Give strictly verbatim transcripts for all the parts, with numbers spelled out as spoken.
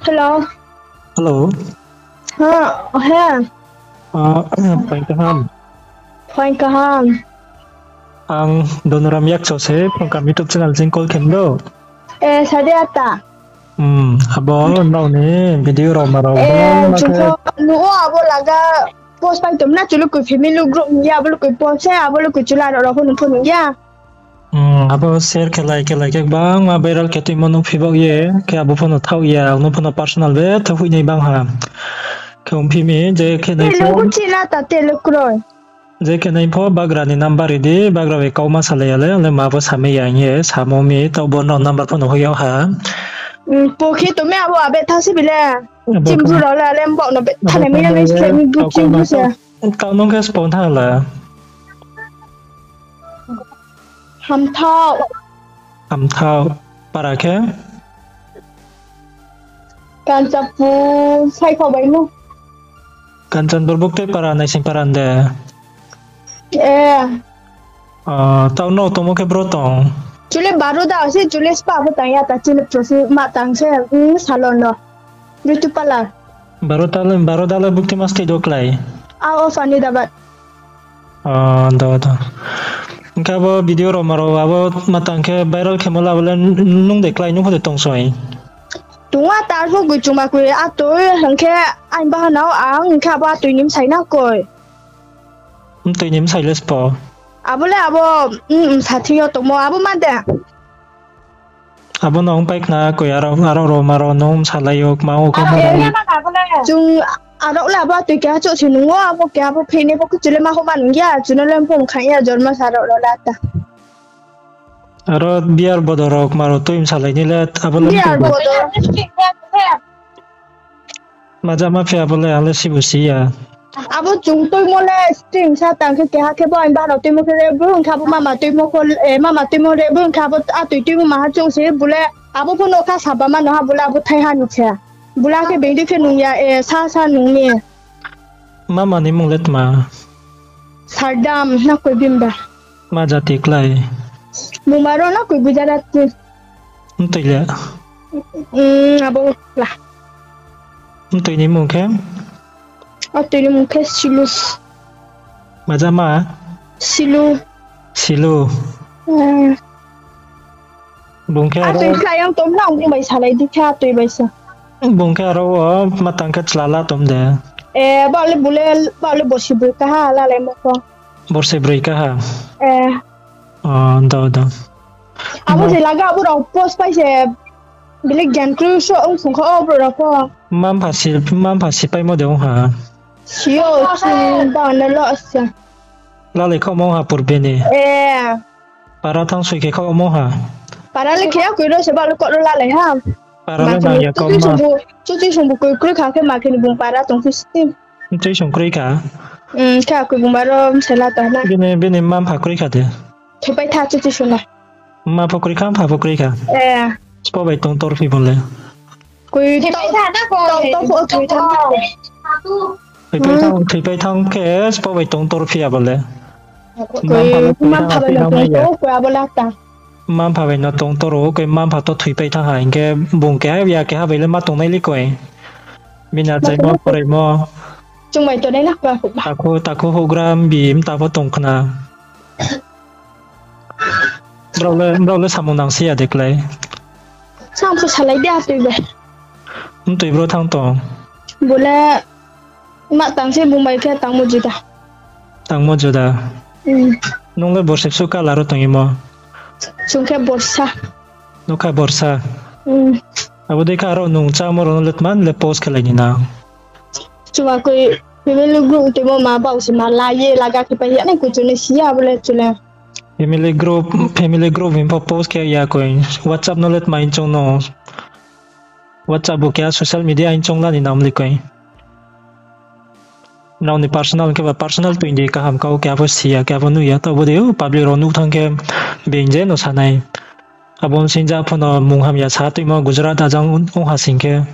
Hello. Hello. Ha, he. Ah, phaing kaham. Phaing kaham. Ang Donoram Yakcho se, Phrungkam YouTube channel sing call khem do. Eh, sade ata. Hmm, abo nrao ni video rao ma rao. Eh, bang ma chung khe pho nuh o abo laga post pai tong na, chulu koi family group ya, abo koi post se, abo koi chula rao rao pho nuh pho nuh ya. Hmm, abo share khe lai khe lai khe bangma viral khe tuimo nuh phi baoh ye, khe abo pho no thaoh ya, ang no pho no personal be thaoh hoih nai bang ha. Khe ongphi mi, je khe nai pho. China ta tele kroi. Je khe nai pho bagra ni number ri di, bagra bai kau ma salai ya le, le ma bo samai ya hing ye, samo mi, taoh bo no number pho no hoih yag ha. Hmm, pokhe to me abo abe tha se bile. Abo chimru rao le, ale mbo no be tha le mi ya le, kau kau ma se. Taoh nung khe spon tha la. Hamthao. Hamthao. Para khe? Kanchanpur, Saikho bai no. Kanchanpur bukte para, Naising para de. Eh. Ah, taoh no tongmo khe bro tong. Chule Baroda se, chule spa pho tang ya ta, chule profi ma tang se, hmm, salon no. Beauty parlor. Baroda le, Baroda le bukti mas tei do klái. A, o Faridabat. Ah, do, do. Hingkhe abo video rao ma rao abo ma tang khe viral khe mo la bo le nung de klái, nung pho de tong soi. Tungwa tar pho goi chungma koi atoi, hingkhe aini bahanao ang, hingkhe abo atoi ni bsai na koi. Mtoi ni bsai le spo. Abo le abo, mm, mm, sathing yo tongmo, abo ma de. Abo no ong pai khna koi aro, aro rao ma rao no salai yo, kma o khe. Chung aro le abo atoi keha chouh se nung o, abo keha bo pheini bo kuchule ma ho ma nung ya, chuno le phone kha ya, jorma sa rao rao la ta. Aro biar bodor rao kma rao tui bsalai ni le, abo le biar bodor. Maja ma phi abo le, ang le sibu si ya. Abo chung tuimo le string sa tang khe keha khe bo aini bahanao tuimo khe re, bung kha bo mama tuimo kho, eh, mama tuimo re, bung kha bo atoi tuimo maha chouh se, bule abo pho no kha saba ma no ha, bule abo thai ha ni se. Bula khe bengdi khe nung ya, eh, sa sa nung ni. Mama ni mung le tma? Sardam, na koi bimba. Ma jati klái? Bungma ro na koi Gujarati. Mtoi le? Mm, abo la. Mtoi ni mung khe? Atoi ni mung khe Silu. Maja ma? Silu. Silu. Mm. Bung khe aro atoi klái yang tom na, bung bai salai di khe atoi bai sa. Bung khe aro o ma tang khe chlala tom de. Eh, baoh le bule, baoh le borsi broi kaha, lalai mo pho. Borsi broi kaha? Eh. Oh, do, do. Abo je laga abo rao post pai se, bile gyan kroi so ong sung kha o brouh rao pho. Mampha si, mampha si paimo de ong ha. Si o, si ba na lo sa. Lalai khaohmo ong ha purbe ni. Eh. Para thanng soi khe khaohmo ha. Para le khe ya koi ro se ba le kok ro lalai ha. Para le nang ya kau ma. Chuti song bu koi kroi kha khe ma khe ni bung para tong phi si. Chuti song kroi kha. Hmm, khe koi bung ba ro msela ta na. Bini, bini mma mpha kroi kha de. Thoipai tha chuti song na. Mma pho kroi kha, mpha pho kroi kha. Eh. Spo bai tong tor phi bung le. Koi thoipai thanng, thoipai thanng khe spo bai tong tor phi ya bo le. Koi mma mpha bai no tong tor phi ya bo le ta. Mma mpha bai no tong tor ou, koi mma mpha to thoipai thanng ha, hing khe bung keha ya keha bai le ma tongnai le koi. Bini achaimo, poraimo. Chung bai tongnai na koi. Takhu, takhu houhgra mbi mta pho tong khna. Brao le, brao le samung nang si ya de klái. Samung salai de atoi bai. Mtoi bro thanng tong? Bo le ma tang se bung bai khe tangmo juda. Tangmo juda? Hmm. Nung le borsi bsuh kala ro tongimo? Chung khe borsa. Nung kha borsa? Hmm. Abo dei khe aro nung chámo rao no le tma le post khe lai ni na? Chuma koi family group tuimo ma baoh se ma la ye laga khe pai ya nai koi chung ni si ya bo le chung le. Family group, family group hing pho post khe ya koi. WhatsApp no le tma hing chung no. WhatsApp bo keha social media hing chung la ni nam le koi. Nrao ni personal khe ba personal tui di kaham kau keha pho si ya, keha pho nuh ya, taoh bo dei o public rao nuh thanng khe being je no sa nai. Abo nsing ja pho no mung hamya sa tuimo Gujarat ajang ong ha sing khe.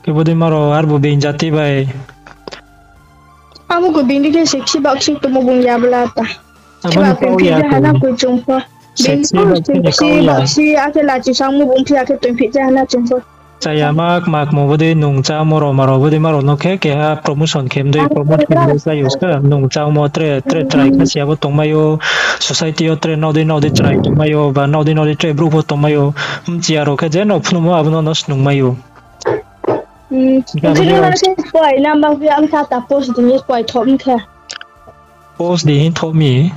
Khe bo dei ma rao arbo being jati bai. Abo koi being di khe se khe baoh khe tongmo bung ya bla ta. Abo ni pau ya khe hana koi chung pho. Sexy bai khe ni kau ya. Sexy, akhe lachi sangmo bung phi, akhe tong phi cha na chungkho. Chaya ma kma kmo bodei nung chámo rao ma rao bodei ma rao no khe keha promotion khe mdei promote khe mdei klái ou ska nung chámo tre tre chrai kha si abo tongmai ou. Society yo tre nao dei nao dei chrai tongmai ou, ba nao dei nao dei tre brouh pho tongmai ou. Mchiya rao khe je no phnuhmo abo no no snung mai ou. Hing khe nung no khe spoi number khe ang kha ta post di hing spoi thoh mi khe. Post di hing thoh mi.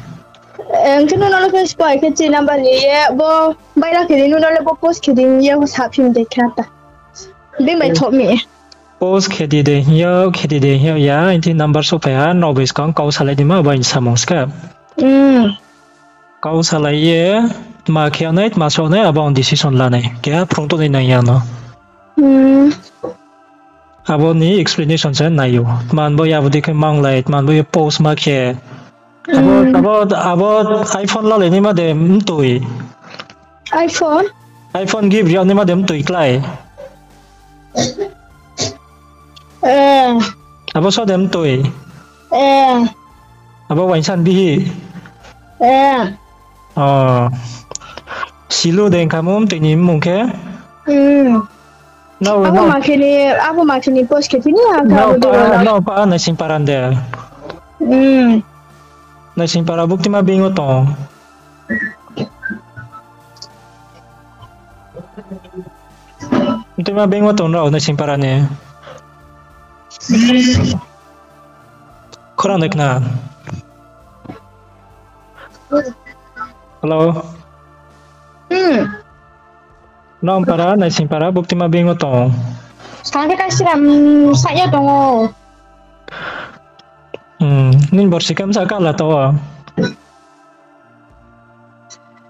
Hing khe nung no khe spoi khe chi number ni ye bo baira khe di nung no le bo post khe di hing ye sa phim de kha ta. Bini bai thoh mi. Post khe di de hing yo, khe di de hing yo ya, hing thi number souhphai ha, nrao bai skang kau salai di ma, abo ni samung ska. Kau salai ye, tma khe nai, tma souh nai, abo ang decision la nai. Keha phrung tong nai nang ya no. Abo ni explanation se nai ou. Tma bo ya abo dei khe manglai, tma bo ye post ma khe. Abo, abo, abo iPhone lalai naima de mtoi. iPhone? iPhone gift ri yag naima de mtoi klái. Abo so de mtoi. Abo uaingsa ni bihih. Silu de ongkha mo mtoi ni mmung khe. Abo ma khe ni, abo ma khe ni post khe tini ang kha abo dei rao no. Nrao pa Naisingpara de. Naisingpara buktima being wo tong. Buktima being wo tong nrao Naisingpara ni. Khorang de khna. Hello. Nrao para, Naisingpara, buktima being wo tong. Skang khe kaisiram, saih yo tong ou. Nini borsi kemsa kala to o?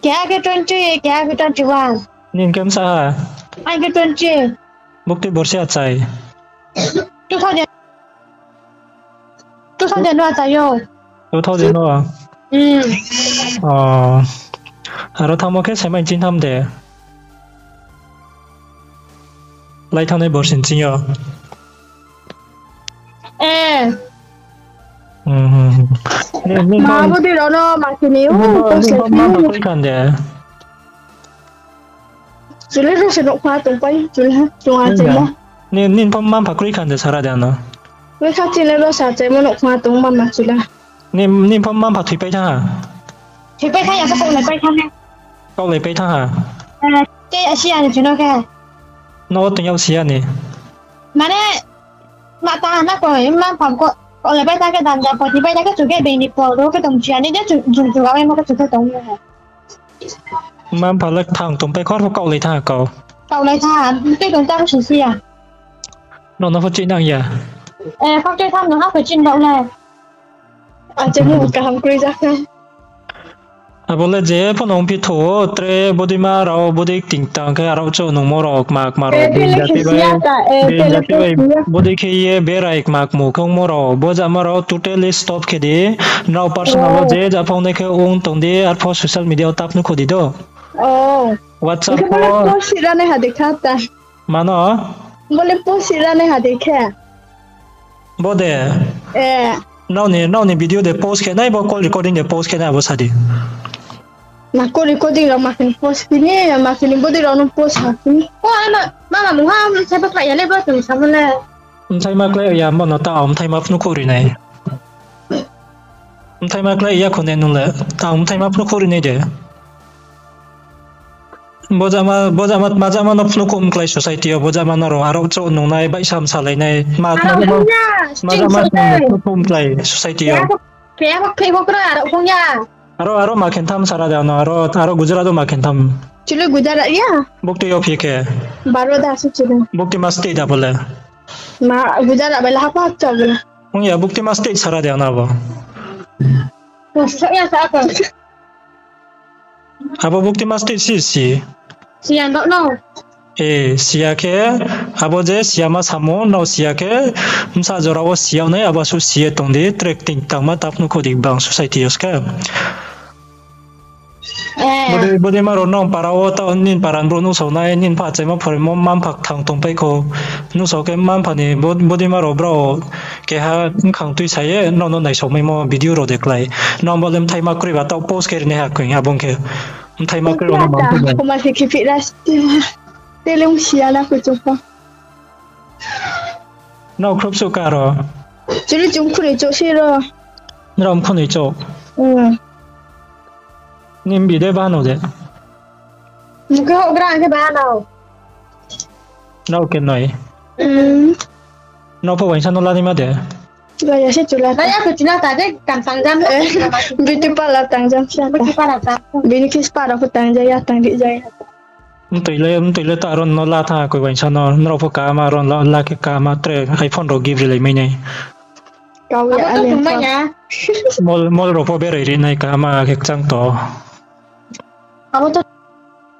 Keha khe twenty, keha khe twenty-one. Nini kemsa ha? Ang khe twenty. Buktui borsi achai? Two thousand, two thousand no achai ou. Two thousand no? Aro thanngmo khe semai chingtham de? Lai thanngnai borsi ni ching yo? Abo dei rao no ma khe ni, nini pho mma mpha kroi khan de? Chule ro se nouhkha tongpai, chule chung achaimo. Nini pho mma mpha kroi khan de sara de ano? Kroi kha, chini ro se achaimo nouhkha tong mama chula. Nini pho mma mpha thoipai thanng ha? Thoipai thanng ya, kaohlaipai thanng ha. Kaohlaipai thanng ha? Te asi ya ni chino khe. No tong yag si ya ni? Mane, ma ta na ko, mma mpha ko, kaohlaipai thanng khe dam ja pho thoipai thanng khe chung khe being ni pho ro khe tong si ya ni je chung, chung, chung aimo khe chung khe tong. Mma mpha le kthang tongpai khor pho kaohlai thanng ha kau. Kaohlai thanng ha, tei tong ta pho si si ya. Nrao no pho chih nang ya. Kau tei tham no ha pho chih nrao le. Achaimo kaham kroi ja kha. Abo le je pho no ongphi tho, tre bodeima rao bodei tingtang khe arao chouh nungmo rao kma kma rao being jati bai, bodei khe ye berai kma kmu khe ongmo rao, bo jama rao totally stop khe di. Nrao personal wo je ja phone nai khe ong tong di, arpho social media wo ta phnuh kho di do. WhatsApp pho post si ra nai ha de kha ta. Mano? Bo le post si ra nai ha de khe. Bo de? Nrao ni, nrao ni video de post khe nai, bo call recording de post khe nai, abo sa di. Ma call recording rao ma khe ni post khe ni, ma khe ni bodei rao no post ha khe ni. O, mama, mungha, mthai ba klái ya le bo chung samo le. Mthai ma klái ya, mano ta ang mthai ma phnuh khouh ri nai. Mthai ma klái ya kho ne nung le, ta ang mthai ma phnuh khouh ri nai de. Bo jama, bo jama, ma jama no phnuh khouh mklái society yo, bo jama no rao arao chouh nungnai, baihsa msalai nai, ma, ma jama, ma jama phnuh khouh mklái society yo. Aro, aro ma khe tham sara de ano, aro, aro Gujarat wo ma khe tham. Chule Gujarat ya? Buktui yo phi khe. Baroda se chule. Buktima state abo le. Ma Gujarat bai la hapha cha bo le. Ong ya, buktima state sara de ano abo. Abo buktima state si si. Siya no no. E, siya khe, abo je siyama samo, nrao siya khe, bsa jora wo siya nai, abo suh siye tong di, track tingtangma ta phnuh khouh di bang society yo se khe. Bodei, bodeima rao nrao para wo, ta nini para ni brouh nuhsao nai, nini pha achaimo phoraimo, mma mpha kthang tongpai kho. Nuhsao khe mma mpha ni bo-, bodeima rao brao keha bkhang tuisa ye, nrao no naisaomaimo video rao de klái. Nrao bo le mthai ma kroi ba taoh post khe ri nai ha khe, abo ong khe. Mthaima kroi rao no mangkho. Khoma se khe phih ra si. Tele ong si ya na koi chung pho. Nrao khruh suh ka ro? Chuli chung khunoi chouh si ro. Nrao mkhunoi chouh? Nini bi de bano de? Mkhe houhgra ang khe bano. Nrao kenoi? Nrao pho uaingsa no lanaima de? Laya se chula. Laya khe chula ta de, kam tangjam. Beauty parlour tangjam si ta. Beauty parlour ta. Bini khe spa rao pho tangja ya, tangri ja ya. Mtoi le, mtoi le ta aro no la tha koi uaingsa no, nrao pho kama aro no la khe kama tre iPhone rao gift rilai mai nai. Kau ya ani pho. Mall, mall rao pho berai ri nai kama khe kchang to.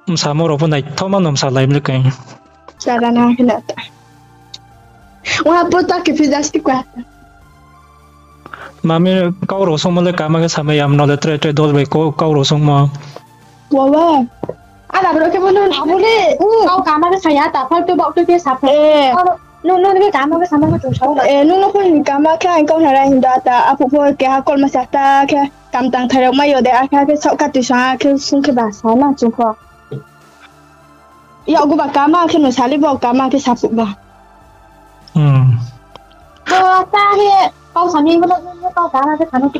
Msamo rao pho naithaoma no msalai mle khe. Chara na khe na ta. Wa pho ta khe phi jasti kwa. Mami kau rao songmo le kama khe samai yam no le tre tre dol bai kau, kau rao songmo. Wawa. Ada bro khe bo nung abo le. Kau kama khe saya ta, faltu baoh tu khe sa pho. Nung, nung ni khe kama khe sama khe chung sao. Nung no phone kama khe ang kau nara hinda ta, aphuh pho keha call ma sa ta khe, kam tang thai rao mai yo de, akha khe saoh kati sa khe sung khe ba sa na chung pho. Yakgu ba kama khe no sali bo kama khe saphuh ba. Bo ta khe kau sani bo no kau kama khe sano khe.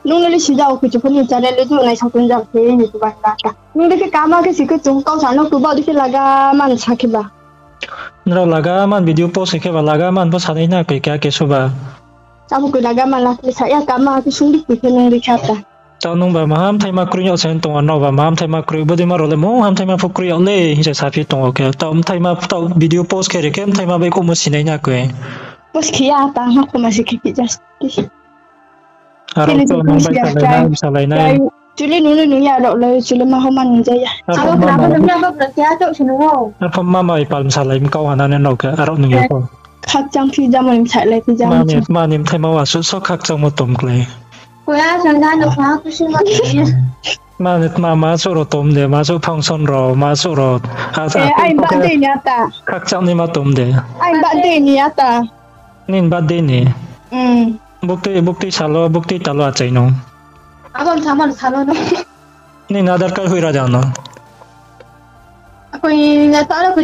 Nung no le sida o khe chung pho ni channel le du nai sa tun jam khe ni tu ba ta. Nung de khe kama khe si khe chung kau sano tu ba de khe laga man sa khe ba. Nrao laga man video post khe ba laga man pho sanai na koi kya kesu ba. Abo koi laga man la khe sa ya kama khe sung di koi khe nung de kha ta. Tao nung ba maha mthaima kroi yag se tong ou, nrao ba maha mthaima kroi, bodei ma rao le mungha mthaima pho kroi yag le hing se saphi tong ou khe. Tao mthaima tao video post khe ri khe mthaima bai khouhmo sinai na koi. Post khe ya ta ha khoma se khe khe just. Aro tao nung bai salai nai, salai nai. Chule nung le nung ya rao le chule ma ho ma nung ja ya. Arphuh mama ipal msalai mkau hana ne nrao khe aro nung ya pho. Khakchang phi jamo ni msalai phi jamo. Mani mthaima wa suh so khakchangmo tom klái. Mani tma ma suh rao tom de, ma suh function rao, ma suh rao. Ai birthday ni ata. Khakchang ni ma tom de. Ai birthday ni ata. Nini birthday ni. Buktui, buktui salo, buktui talo achai no. Nini Aadhaar card hoih ra de ano. Aadhaar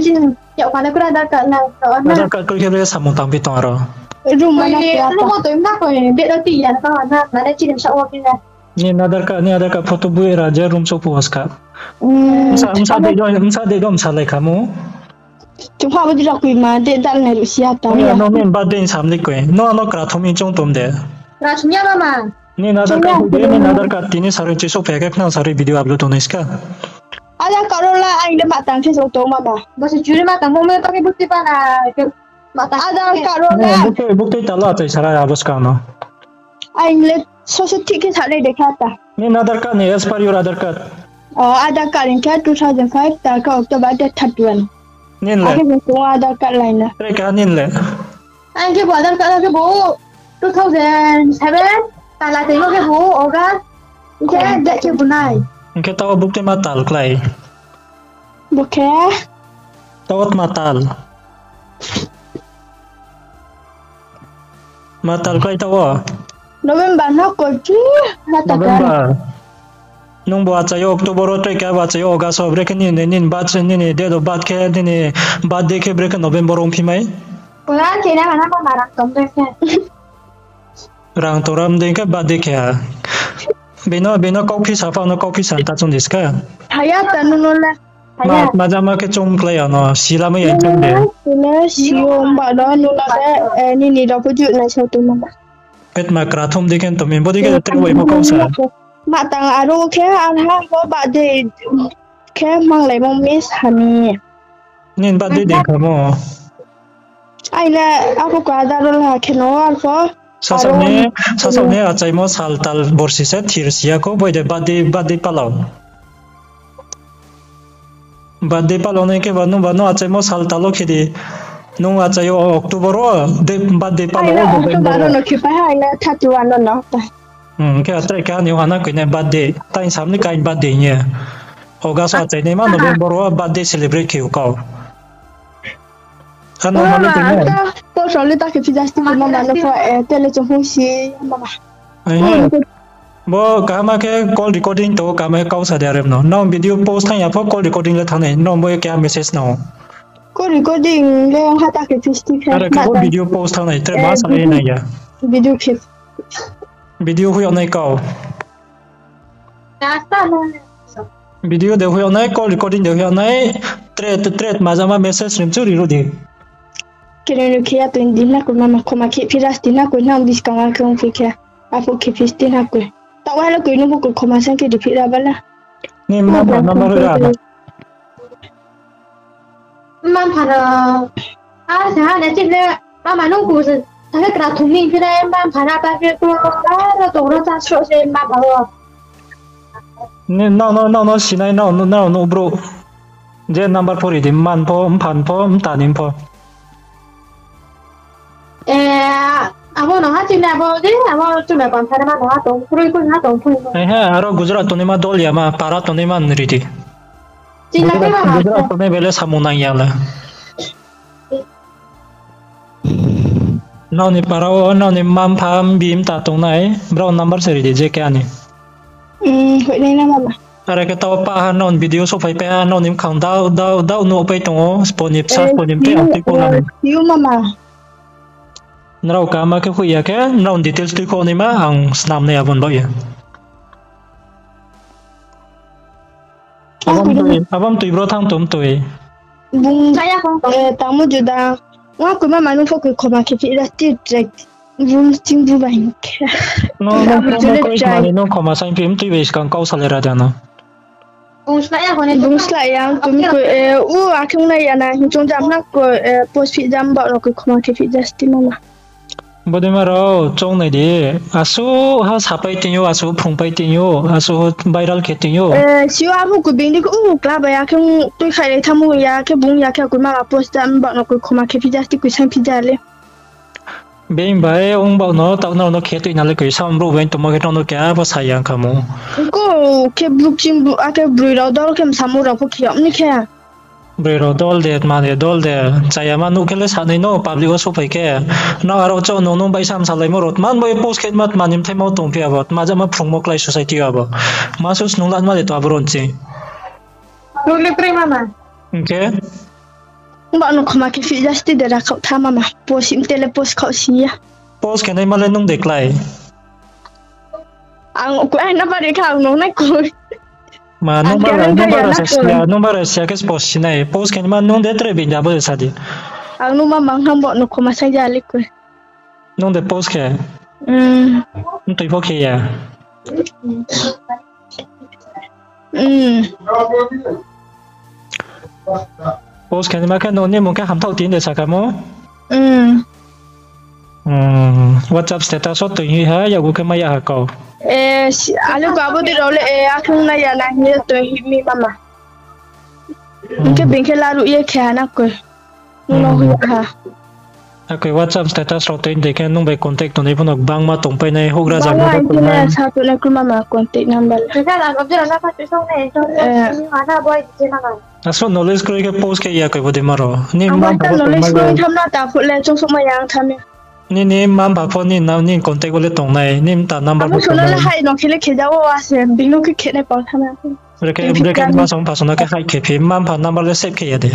card kroi khe bre samung tangphi tong aro. Nini Aadhaar card, nini Aadhaar card photo bui ra je room souh phuh wo ska. Bsa dei do msalai kha mo. Chung pha bo di ra koi ma de dal nai ruh si ya ta. Nini birthday ni sam le koi. No ano krathom ni choung tom de. Nini Aadhaar card hoih de, nini Aadhaar card tini sarui chisouh phai khe khnang sarui video upload tongnai ska. Aadhaar card ro la ang le ma tang khe choung tong ma ba. Aadhaar card ro la. Buktui talo achai sara abo skang no. Ang le soso thik khe sanai de kha ta. Nini Aadhaar card ni as per your Aadhaar card. O Aadhaar card hing khe two thousand five, ta khe October date thirty-one. Nini le? Akhe bo tong Aadhaar card lai na. Tre kha nini le? Ang khe bo Aadhaar card khe bo two thousand seven, tala tengmo khe bo August, hing khe date khe bo nai. Hing khe tao buktui ma tal klái. Bo khe? Tao tma tal. Ma tal klái tao. November no koi chi, ma tal. November. Nung bo achai yo October wo, tre khe bo achai yo August wo, brekhe nini, nini birth, nini date of birth khe, nini birthday khe brekhe November wo ongphi mai? Pura khe na hana ma rang tom de khe. Rang toram de khe birthday khe ha. Bino, bino kauphi sa pha no kauphi sa ta chung di ska. Haya ta nung no le. Ma, ma jama khe chung klái ano, sila mai ya chung de. Tine si yo ba no nung no le, nini rao pho ju nai sa tong ma. Petma krathom di khe to mi, bo di khe tre wai pho kau sa. Ma tang aro khe, arha pho birthday khe manglaimo miss hani. Nini birthday dei kha mo. Aile abo ko adar la khe no arpho. Sasao ni, sasao ni achaimo sal tal borsi se thir si ya kho, boi de birthday, birthday palao. Birthday palao nai khe ba nung ba no achaimo sal tal wo khe di. Nung achai yo October wo, birthday palao October wo. October wo no khe pai ha, aile thirty-one no no. Khe atrai khe ani hana koi nai birthday, tai sam ni kain birthday hing ye. August wo achai nai ma November wo birthday celebrate khe ou kau. Ano mama, mama le tini. Post rao le ta khe phi jasti mama no pho, tele chung pho si mama. Bo kaham khe call recording to, kaham khe kau sa di are no. Nrao video post thanng ya pho call recording le thanng nai. Nrao bo ye keha message nang ou. Call recording le ong ha ta khe fifty khe. Are khe bo video post thanng nai, tre ma sa nai ya. Video khe. Video hoih yag nai kau. Video de hoih yag nai, call recording de hoih yag nai, tre, tre tma jama message rim chu ri ro di. Khe no khe ya tong di na koi mama, khoma khe phi ras di na koi, nang buskang a khe ong phi khe. Aphuh khe fifty na koi. Taoh wa le koi no bo koi khoma sang khe di phi ra bala. Ni mma mpha number hoih ra. Mma mpha no. A, sa ha na chip le, mama nung ku sa, sa khe kra thum ni phi na, mma mpha na pa phi ko, a, ro tong ro ta sro se mma mpha wo. Ni, nrao no, nrao no sinai, nrao no, nrao no bro. Je number pho ri di, mma ni pho, mpha ni pho, mta ni pho. E, abo no ha chini abo je, abo chuna pamphara ma no ha tong, kroi kroi ha tong, kroi kroi. Ehe, aro Gujarat tongnaima dol ya ma, para tongnaima ri di. Chini Gujarat, Gujarat tongnai bele samung nang ya la. Nrao ni para wo, nrao ni mma mpha, mbi mta tongnai, brao number se ri di, je khe ani. Hmm, hoih nai na mama. Are khe taoh pa ha nrao ni video souhphai pai ha, nrao ni bkhang dao, dao, dao nuh pai tong ou, spo ni bsa, spo ni mtei ang tui kho nai. Yo mama. Nrao kaham khe hoih ya khe, nrao ni details tui kho naima, ang snam nai abo ni baoh ye. Abo mtoi, abo mtoi bro thanng tong mtoi. Bung, e, tangmo juda. Wa koi mama nung pho koi khoma khe phi ra ti track. Bung ching bu bai khe. Nung, nung khoma saing phi mtoi bai skang kau sa le ra da no. Bung slái ya, tumi koi, e, u, akhe ong nai ya na, hing chung jam na koi, e, post phi jam baoh no koi khoma khe phi ja sti mama. Bodei ma rao choung nai di, asuh ha sapai tong ou, asuh phrungpai tong ou, asuh viral khe tong ou. E, si o abo koi being di khe, u, kla bai akhe ong tui khailai thanngmo ya khe bung ya khe koi mama post jam baoh no koi khoma khe phi ja sti koi saing phi ja le. Being bai ong baoh no, taoh nrao no khe tui na le koi sa brouh bai tongmo khe nrao no keha pho sa ya kha mo. Ko khe brouh ching brouh, akhe broi rao dol khe msamung rao pho khe yag ni khe. Broi rao dol de, tma de, dol de, chaya ma nuh khe le sa nai no, public wo souhphai khe. Nrao aro chouh nung nung bai sa msalaimo rao, tma bai post khe ma tma ni mthaima tongphi abo, tma jama phrungmo klái society abo. Ma su snung lanma de to abo rao nching. Hing khe? Baoh no khoma khe phi ja sti de ra khaoh tha mama. Post hing te le post khaoh si ya. Post khe naima le nung de klái. Ang koi ai number ri kha ang nung nai koi. Ma number, number ra sa siya, number ra siya khe post si nai. Post khe naima nung de tre being de abo de sa di. Ang nung ma mang ham baoh no khoma saing ja le koi. Nung de post khe? Mtoi pho khe ya. Post khe naima khe nung ni mung khe Hamthaoh Tin de sa kha mo? WhatsApp status wo toing hi ha, yakgu khe mai ya ha kau. Ale ko abo dei rao le, akhe ong nai ya na hing ye toing hi mi mama. Hing khe being khe laruh ye khe ha na koi. Nung no hoih ha. Akhe WhatsApp status rao toing de khe nung bai contact tongnai pho no gbangma tongpai nai, houhgra zagra tongnai. Sa tongnai khe mama contact number. Asuh knowledge kroi khe post khe ya koi bodei ma rao. Ni abo knowledge kroi tham na ta phuh le choungsouh mai ya ang tham ya. Nini mma mpha pho ni contact wo le tongnai, ni mta number pho tongnai. Hai no khe le khe ja wo ase, being no khe khe nai pal tham ya. Brekhe, brekhe ma song pha song no khe hai khe phi, mma mpha number le save khe ya de.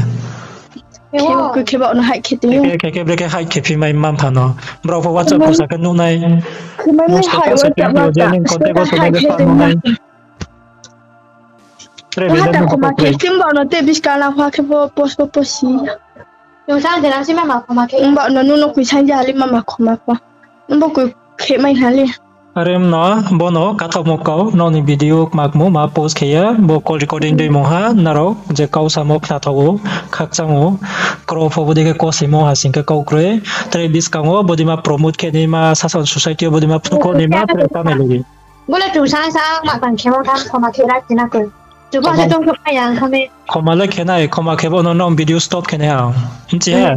Khe, khe baoh no hai khe tong ou. Khe, khe, khe brekhe hai khe phi mai mma mpha no. Brao pho WhatsApp pho sa khe nuh nai. Status wo khe bo je ni contact wo tongnai le pha nuh nai. Tre bini khoma khe phi baoh no te buskang la pha khe bo post bo post si. Baoh no nung no koi saing ja le mama khoma pho. Nung bo koi khe mai ha le. Are no, bo no kathaohmo kau, nrao ni video kma kmo ma post khe ya, bo call recording dei mungha, nrao je kau samo khnathaoh ou, khakchang ou, kro pho bodei khe kosimo ha sing khe kau kroi, tre buskang wo bodei ma promote khe naima, sasaoh ni society wo bodei ma phnuhkhoh naima, tre tanai logi. Bo le chung sa sa ang ma tang khemo tham khoma khe ra khe na koi. Chung pho se chung khe ya ang khami. Khoma le khe nai, khoma khe bo no nrao video stop khe nai ang. Nchi he?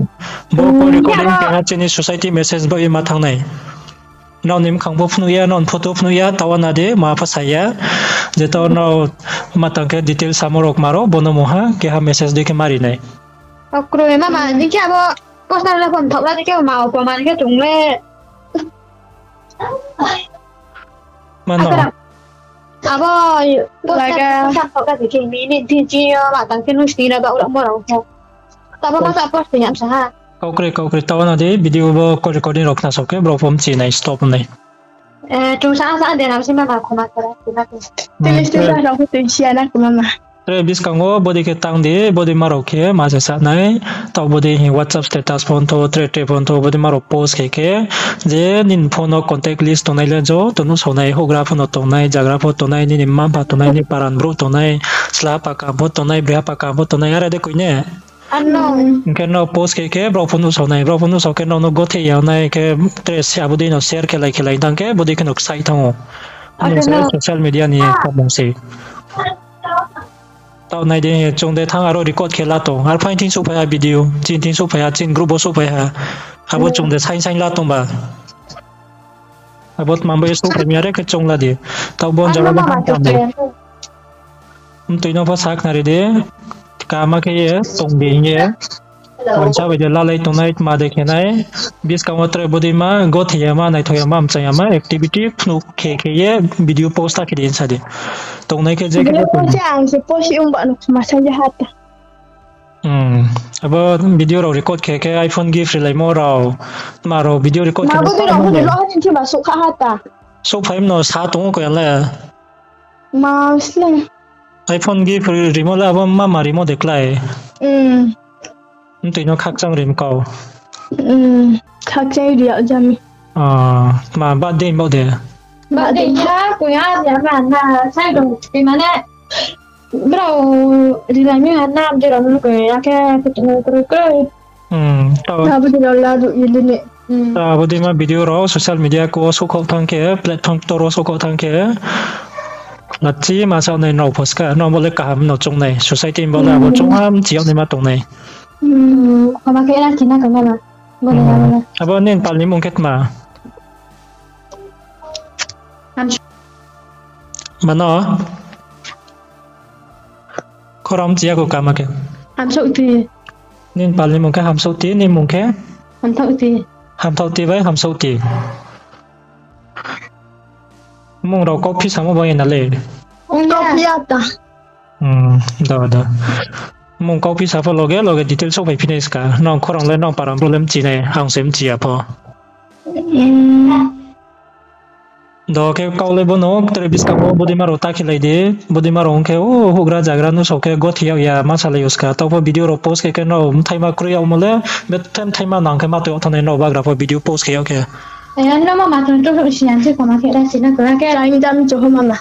Bo call recording khe ha chini society message bo ye ma thanng nai. Nrao ni mkhang bo phnuh ya, nrao ni photo phnuh ya, taoh na de, ma pho sa ya. Je taoh nrao ma tang khe details samo rao kma rao, bo no mungha, keha message dei khe ma ri nai. Kroi mama, ni khe abo personal le phone thaoh la di khe ma opoman khe chung le. Mano. Abo, post Laga. Sa kok ka dikhe, minute di ji yo, ma tang khe nung sini na ba ura mo rao khe. Tabo ma sa post ni amsa ha. Kau kroi, kau kroi, tao na di, video bo call recording rao khna so khe, brao pho mchi nai, stop nai. Eh, chung sa, sa, de na, si ma ma, khoma khe, si ma khe. Hmm, Tele tre. Station rao khe tui sia na, khoma ma. Tre buskang wo body khe tang di, body ma rao khe ma se sa nai, tao body hi WhatsApp status phone tho, tre tre phone tho, body ma rao post khe khe, je nini phone no contact list tongnai le joto nuhsao nai, houhgra phone no tongnai, zagra pho tongnai, nini mma mpha tongnai, nini paran brouh tongnai, sla pa kam pho tongnai, bri pa kam pho tongnai, are de koi ne? Ano. Hing khe no post khe khe, brao pho nuhsao nai, brao pho nuhsao khe no no gothe ya nai khe, tre se abo dei no share khelai khelai tang khe, body khe no ksaih thanng ou. Ano se no. Social media ni kamung se. Tao nai di, chung de thanng aro record khe la tong. Ar phaing thing souhphai ha video, chini thing souhphai ha, chini group wo souhphai ha. Abo chung de saing saing la tong ba. Abo tma bo ye souhphai mi are khe chung la di. Tao bo jaga de hang tang di. Mtui no pho sakhnari di. Kama khe ye, tong di hing ye. Uaingsa bai de lalai tongnai, tma de khe nai. Buskang wo tre body ma, gothe ya ma, naithao ya ma, mchang ya ma, activity phnuh khe khe ye, video post ta khe di hing sa di. Tongnai khe je khe Bele bo tong. Post ang se post ong ba no ma sa ya ha ta. Hmm. Abo video rao record khe khe iPhone gift rilaimo rao. Tma rao video record khe Ma bo de rao bo de lo ha tin thi ma souhkha ha ta. Souhphai mno sa tong ou koi ang le. Ma sle. iPhone gift ri-, rimo le abo mama rimo de klái. Hmm. Mtui no khakchang rim kau. Hmm. Khakchang ri yag jami. Ah, tma birthday bo de? Birthday kha, koi ya, ya ma na, sai dong, koi mane. Brao rilai mi ha na, je rao no koi ya khe, kutung kroi kroi. Hmm, tao. Abo de rao la ruh ye le ne. Hmm. Tao abo dei ma video rao social media kau wo souhkhaoh thanng khe, platform ktor wo souhkhaoh thanng khe, lachi ma sa nai nrao pho ska, nrao bo le kaham no choung nai, society bo le abo choung ha mchi yag naima tong nai. Hmm, khoma khe ra khe na kama na. Bo le na. Abo nini pal ni mung khe tma? Mano? Khorang mchi ya kho kama khe. Hamsouhti. Nini pal ni mung khe Hamsouhti, nini mung khe? Hamthaohti. Hamthaohti bai Hamsouhti. Mung rao kau phi samo bai na le. Kau phi ya ta. Hmm, do, do. Mung kau phi sa pho loge, loge detail souhphai phi nai ska. Nang khorang le nang param brouh le mchi nai, ang se mchi ya pho. Do khe kau le bo no tre buskang wo bodei ma rao ta khelai di, bodei ma rao ong khe, o, houhgra zagra nuhsao khe gothe yag ya ma salai yo ska. Tao pho video rao post khe khe nrao mthaima kroi yagmo le, bethe mthaima nang khe ma tui yag thanng nai nrao bagra pho video post khe yag khe. Ano ma ma tong to si yan se khoma khe ra si na khe ra khe ra jam choho mama.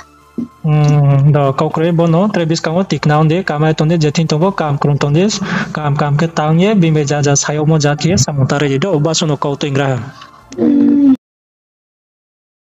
Hmm, do kau kroi bo no tre buskang wo tikna ong di, kamai tong di, je thing tong bo kam krung tong di, kam kam khe tang ye, bini bai ja ja sa yagmo ja khe ye samung ta ri di do, basu no kau tuingra ha.